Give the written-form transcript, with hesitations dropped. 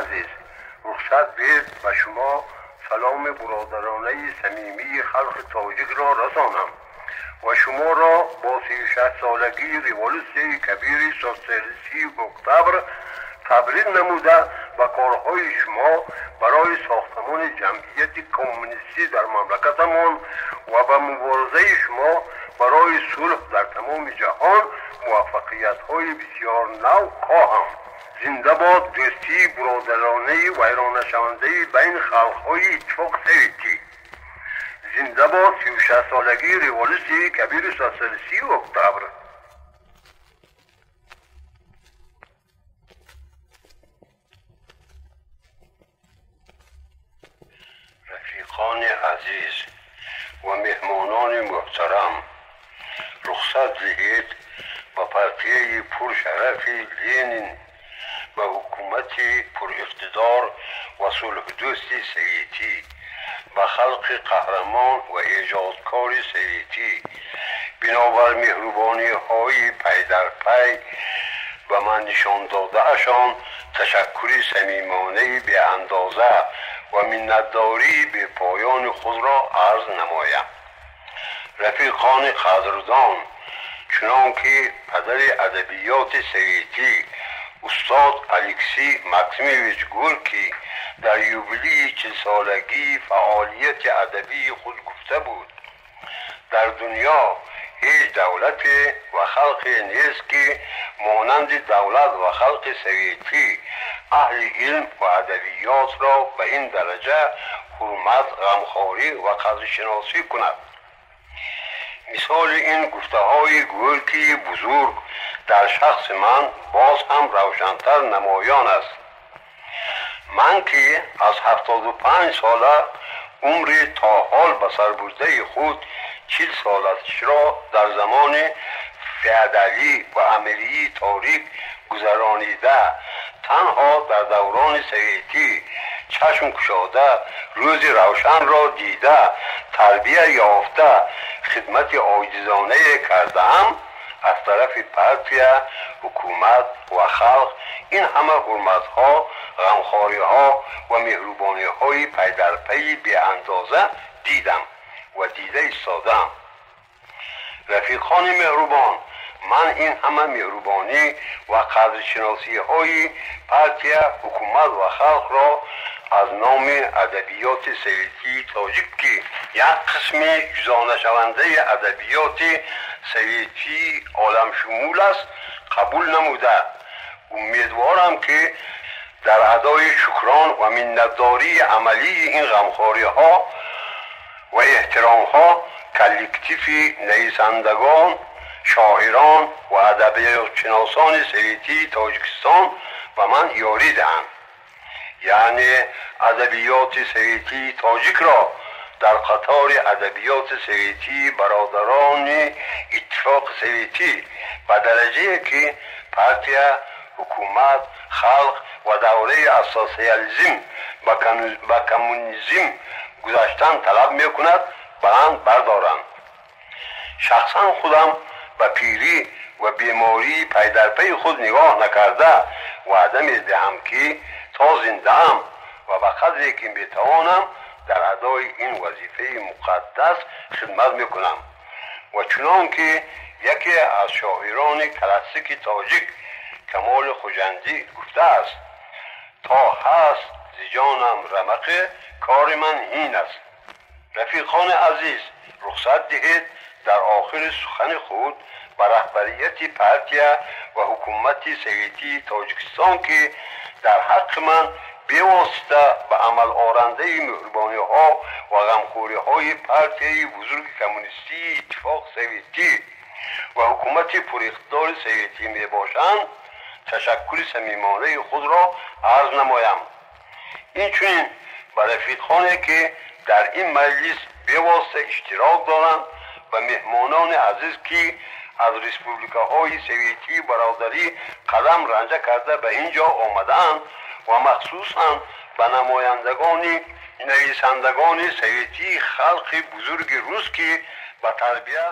азиз, рухсат диҳед ба шумо саломи бародаронаи самимии халқи тоҷикро расонам ва шуморо бо 36-солагии революсияи кабири социалистии октябр табрик намуда ба корҳои шумо барои сохтамони ҷамъияти коммунистӣ дар мамлакатамон ва ба муборизаи шумо барои сулҳ дар тамоми ҷаҳон муваффақиятҳои бисёр нав хоҳам. Зинда бод дӯстии бародаронаи вайроннашавандаи байни халқҳои Иттифоқи Советӣ. Зинда бод 36-солагии революсияи кабири социалистии октябр. Рафиқони азиз ва меҳмонони муҳтарам, рухсат диҳед ба партияи пуршарафи Ленин ба ҳукумати пуриқтидор ва сулҳдӯсти советӣ, ба халқи қаҳрамон ва эҷодкори советӣ бинобар меҳрубониҳои пайдарпай ба ман нишон додаашон ташаккури самимонаи беандоза ва миннатдории бепоёни худро арз намоям. Рафиқони қадрдон, чунон ки падари адабиёти советӣ устод Алексей Максимович Горький дар юбилеи 40-солагии фаъолияти адабии худ гуфта буд, дар дунё ҳеҷ давлате ва халқе нест, ки монанди давлат ва халқи советӣ аҳли илм ва адабиётро ба ин дараҷа ҳурмат, ғамхорӣ ва қадршиносӣ кунад. Мисоли ин гуфтаҳои Горькии бузург дар шахси ман боз ҳам равшантар намоён аст. Ман ки аз 75 сола умри то ҳол ба сар бурдаи худ 40 солашро дар замони феодалӣ ва амирии торик гузаронида, танҳо дар даврони советӣ чашм кушода, рӯзи равшанро дида, тарбия ёфта, хидмати оҷизонае кардаам, аз тарафи партия, ҳукумат ва халқ ин ҳама ҳурматҳо, ғамхориҳо ва меҳрубониҳои пайдарпайи беандоза дидам ва дида истодаам. Рафиқони меҳрубон, ман ин ҳама меҳрубонӣ ва қадршиносиҳои партия, ҳукумат ва халқро аз номи адабиёти советии тоҷик, ки як қисми ҷудонашавандаи адабиёти советии оламшумул аст, қабул намуда, умедворам, ки дар адои шукрон ва миннатдории амалии ин ғамхориҳо ва эҳтиромҳо коллективи нависандагон, шоирон ва адабиётшиносони советии Тоҷикистон ба ман ёрӣ диҳанд. Яъне адабиёти советии тоҷикро дар қатори адабиёти советии бародарони Иттифоқи Советӣ ба дараҷае ки партия, ҳукумат, халқ ва давраи аз социализм ба коммунизм гузаштан талаб мекунад, баланд бардоранд. Шахсан худам ба пирӣ ва бемории пайдарпайи худ нигоҳ накарда ваъда медиҳам, ки то зиндаам ва ба қадре ки метавонам дар адои ин вазифаи муқаддас хидмат мекунам. Ва чунон ки яке аз шоирони классики тоҷик Камоли Хуҷандӣ гуфтааст: то ҳаст зи ҷонам рамақе, кори ман ҳин аст. Рафиқони азиз, рухсат диҳед дар охири сухани худ ба раҳбарияти партия ва ҳукумати советии Тоҷикистон, ки дар ҳаққи ман бевосита ба амалорандаи меҳрубониҳо ва ғамхориҳои партияи бузурги коммунистии Иттифоқи Советӣ ва ҳукумати пуриқтидори советӣ мебошанд, ташаккури самимонаи худро арз намоям. Инчунин ба рафиқоне, ки дар ин маҷлис бевосита иштирок доранд, ба меҳмонони азиз, ки аз республикаҳои советии бародарӣ қадам ранҷа карда ба ин ҷо омадаанд ва махсусан ба намояндагони нависандагони советии халқи бузурги рус, ки ба тарбия